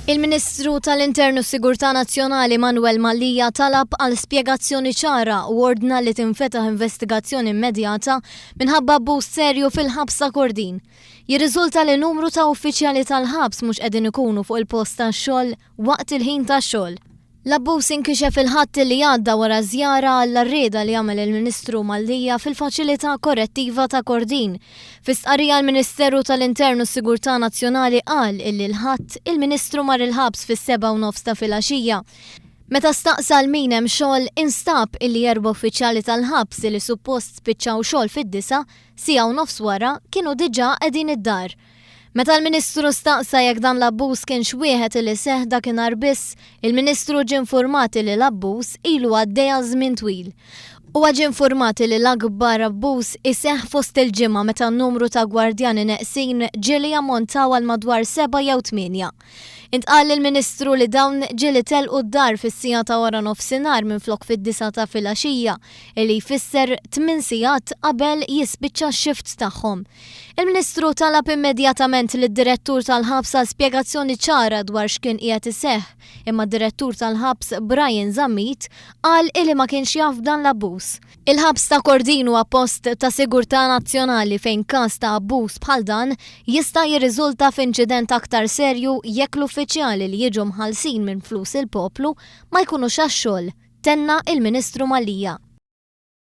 Il-Ministru tal-Intern u s-Sigurtà Nazzjonali Manuel Mallia talab għal spjegazzjoni ċara u ordna li tinfetaħ investigazzjoni immedjata minħabba abbuż serju fil-ħabs ta' Kordin. Jirriżulta li numru ta' uffiċjali tal-ħabs mhux qegħdin ikunu fuq il-post tax-xogħol waqt il-ħin tax-xogħol. L-abbuż inkixef il-Ħadd li għadda wara żjara għall-għarrieda li għamel il-Ministru Mallia fil-Faċilità Korrettiva ta' Kordin. Fi stqarrija l-Ministeru tal-Intern u s-Sigurtà Nazzjonali qal illi l-Ħadd il-Ministru mar il-ħabs fis-sebgħa u nofs ta' filgħaxija. Meta staqsa għal min hemm xogħol, instab illi erba' uffiċjali tal-ħabs li suppost spiċċaw xogħol fid-disgħa, siegħa u nofs wara, kienu diġà qegħdin id-dar. Meta l-Ministru staqsa jekk dan l-abbuż kienx wieħed li seħħ dakinhar biss, il-Ministru ġie nfurmat li l-abbuż ilu għaddej għal żmien twil. Huwa ġie nfurmat li l-akbar abbuż iseħħ fost il-ġimgħa meta n-numru ta' gwardjani neqsin ġieli jammontaw għal madwar sebgħa jew tmienja. Intqal lill-Ministru li dawn ġieli telqu d-dar fis-siegħa ta' wara nofsinhar minflok fid-disgħa ta' filgħaxija, illi jfisser tmien sigħat qabel jispiċċa x-xift tagħhom. Il-Ministru talab immedjatament lid-Direttur tal-ħabs għal spjegazzjoni ċara dwar x'kien qiegħed iseħħ, imma d-Direttur tal-ħabs Brian Zammit qal illi ma kienx jaf b'dan l-abbuż. Il-ħabs ta' Kordin huwa post ta' sigurtà nazzjonali fejn każ ta' abbuż bħal dan jista' jirriżulta f'inċident aktar serju jekk l-uffiċjali li jiġu mħallsin minn flus il-poplu ma jkunux għax-xogħol, tenna il-Ministru Mallia.